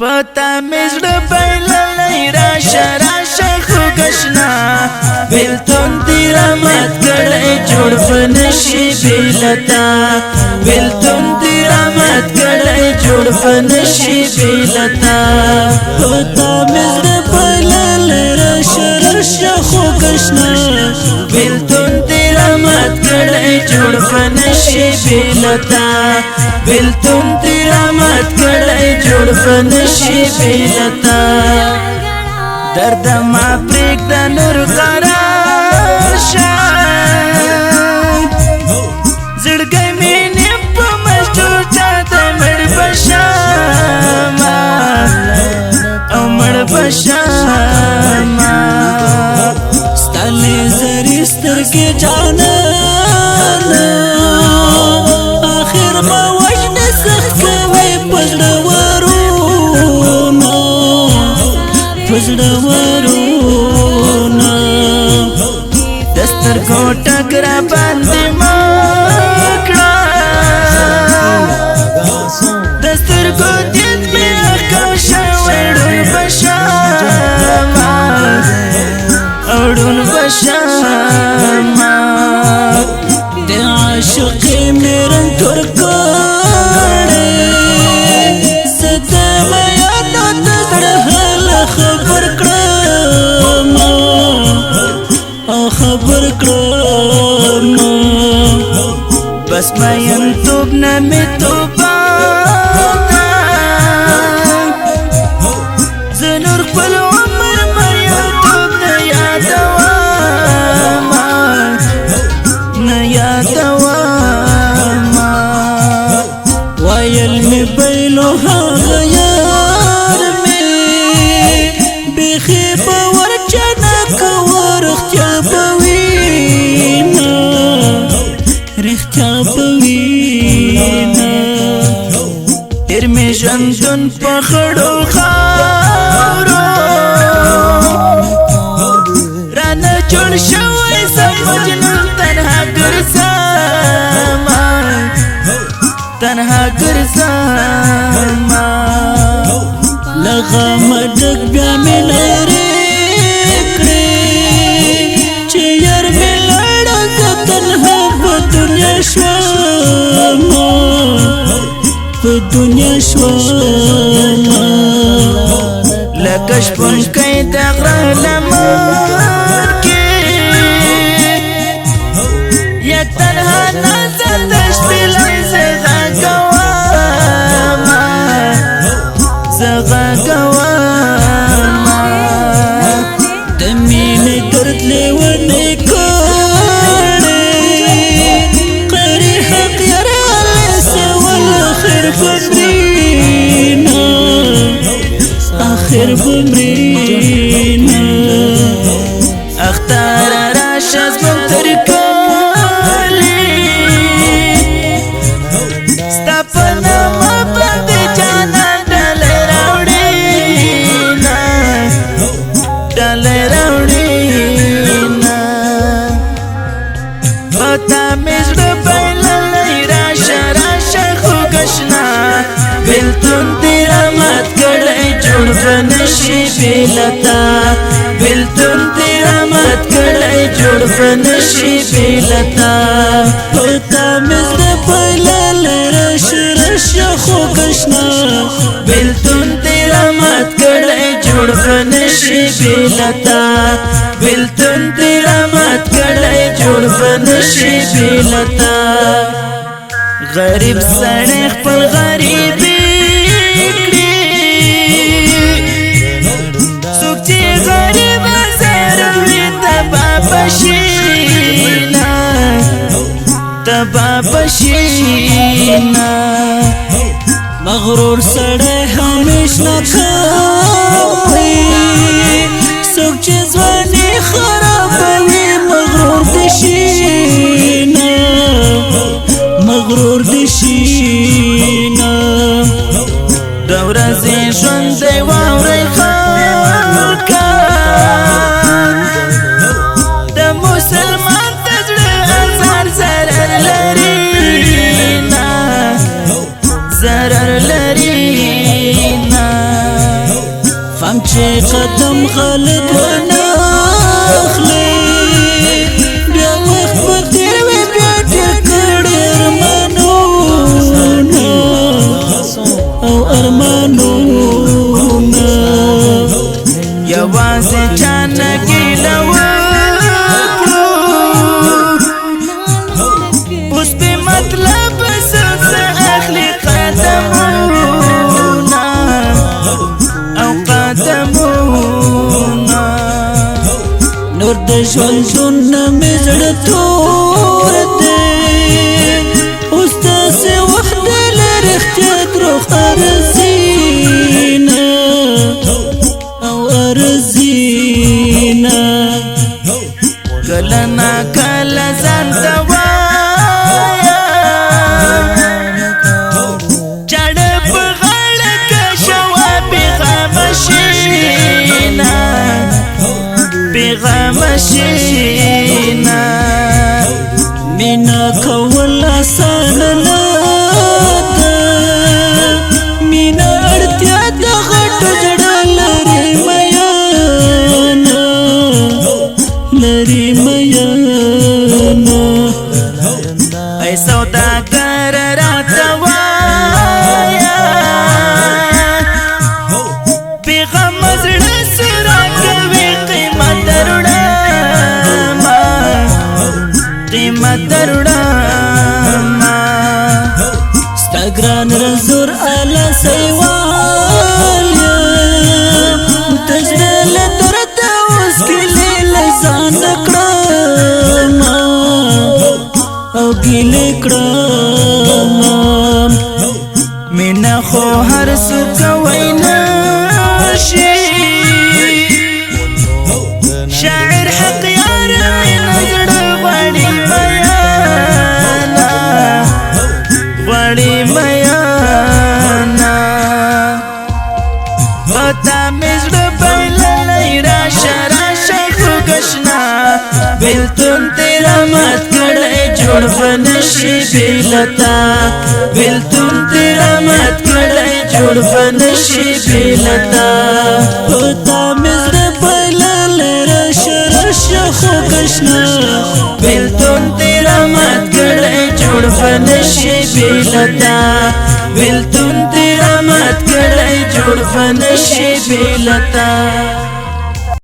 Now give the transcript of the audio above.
پتا مې زړه بایللی، راشه راشه خوږ اشنا. بیلتون دې رامات کړی، جوړ به نشي بېلتا. بیلتون دې رامات کړی، جوړ به نشي بېلتا. پتا مې زړه بایللی، راشه راشه خوږ اشنا. بیلتون دې رامات کړی، جوړ به نشي بېلتا. بیلتون دې رامات کړی، جوړ به نشي بېلتا. درد ما پرېږده نور قرار شه، زړګی مې نیم په مجدور چاته مړ به شمه او مړ به شمه. ستا له زرې سترګې جانانه، اخر ما وژنې سخت کوي په زړه ورونه، په زړه ورونه. د سترګو ټکره باندې ما کړه، د سترګو دید مې احکام شوی، ړوند به شمه او ړوند به شمه. د عاشقۍ مې رنګ تور کړی، زه د میانو د زړه حال خبر کړم او خبر کړم. بس مین توب نه مې توبه ده، زه نور خپل عمر مریتوب نه یادوم، نه یادوم. ویل مې بایلو هغه یار مې، بیخي به ورچنه کوه، رښتیا به وینه، رښتیا به وینه. تېر مې ژوندون په خړو خاورو، رانه جوړ شوی سم مجنون تنها ګرځم، تنها ګرځم. له غمه ډک بیا مې نارې کړې چې یار مې لاړه، زه تنها په دنیا شوم، په دنیا شوم. لکه شپونکی د غره لمن کې یک تنها ناست د شپېلۍ، زه غږوم، زه غږوم. د مینې درد لیونی کړی، قری حق یاره سول، اخر به مرینا، اخر به مرینا. اختر راشه زموږ تر کلي، ستا په نامه باندې جانان ډالۍ راوړي نه، ډالۍ راوړي نه. پتا مې زړه بایللی، راشه راشه خوږ اشنا. بیلتون دې رامات کړی، جوړ به نشي بېلتا. بیلتون دې رامات کړی، جوړ به نشي بېلتا. پتا مې زړه بایللی، راشه راشه خوږ اشنا. بیلتون دې رامات کړی، جوړ به نشي بېلتا. بیلتون دې رامات کړی، جوړ به نشي بېلتا. غریب سړی خپل غریبي کړي، څوک چې غریب زاروي تبا به شي نه، تبا به شي نه. مغرور سړی همیش ناکام وي، څوک چې ځواني خرابوي مغرور دي شي نه، مغرور دي شي نه. د ورځې ژوند دی واورئ خلکه، د مسلمان د زړه ازار ضرر لري نه، ضرر لري نه. چې قدم غلط ونه اخلي، بیا وخت په تیر وي بیا ډېر کړي ارمانونه او ارمانونه. یوازې چانه ګیله وکړو، اوس په مطلب څه اخلي قدمونه او قدمونه. نور د ژوندون نه مې زړه تور دی، اوس داسې وخت دی له رښتیا دروغ ارزینه او ارزینه. کله نا کله ځان ته وایا، چاړه په غاړه که شوه بېغمه شینه، بېغمه شینه. مینا کول اسانه نه ده، مینا اړتیا د غټو زړه لري میانه، لري میانه. ای سوداګر راته وایا، بېغمه زړه سره کوي قیمت دروړمه، قیمت دروړمه. ستا ګران رنځور اله سیوال یم، د زړه له درده اوس ګیلې له ځانه کړمه او ګیلې کړمه. مینه خو هر څوک وینا شي، شاعر حق یار مینه زړه غواړي میانه، غواړي میانه. پتا مې زړه بایللی، راشه راشه خوږ اشنا، بېلتون دې رامات کړی جوړ به نه شي بې له تا، بېلتون دې رامات کړی جوړ به نه شي بې له تا. په تا مې زړه بایللی، راشه راشه خوږ اشنا، بېلتون دې رامات کړی جوړ به نه شي بې له تا، بېلتون دې رامات کړی جوړ به نه شي بې له تا.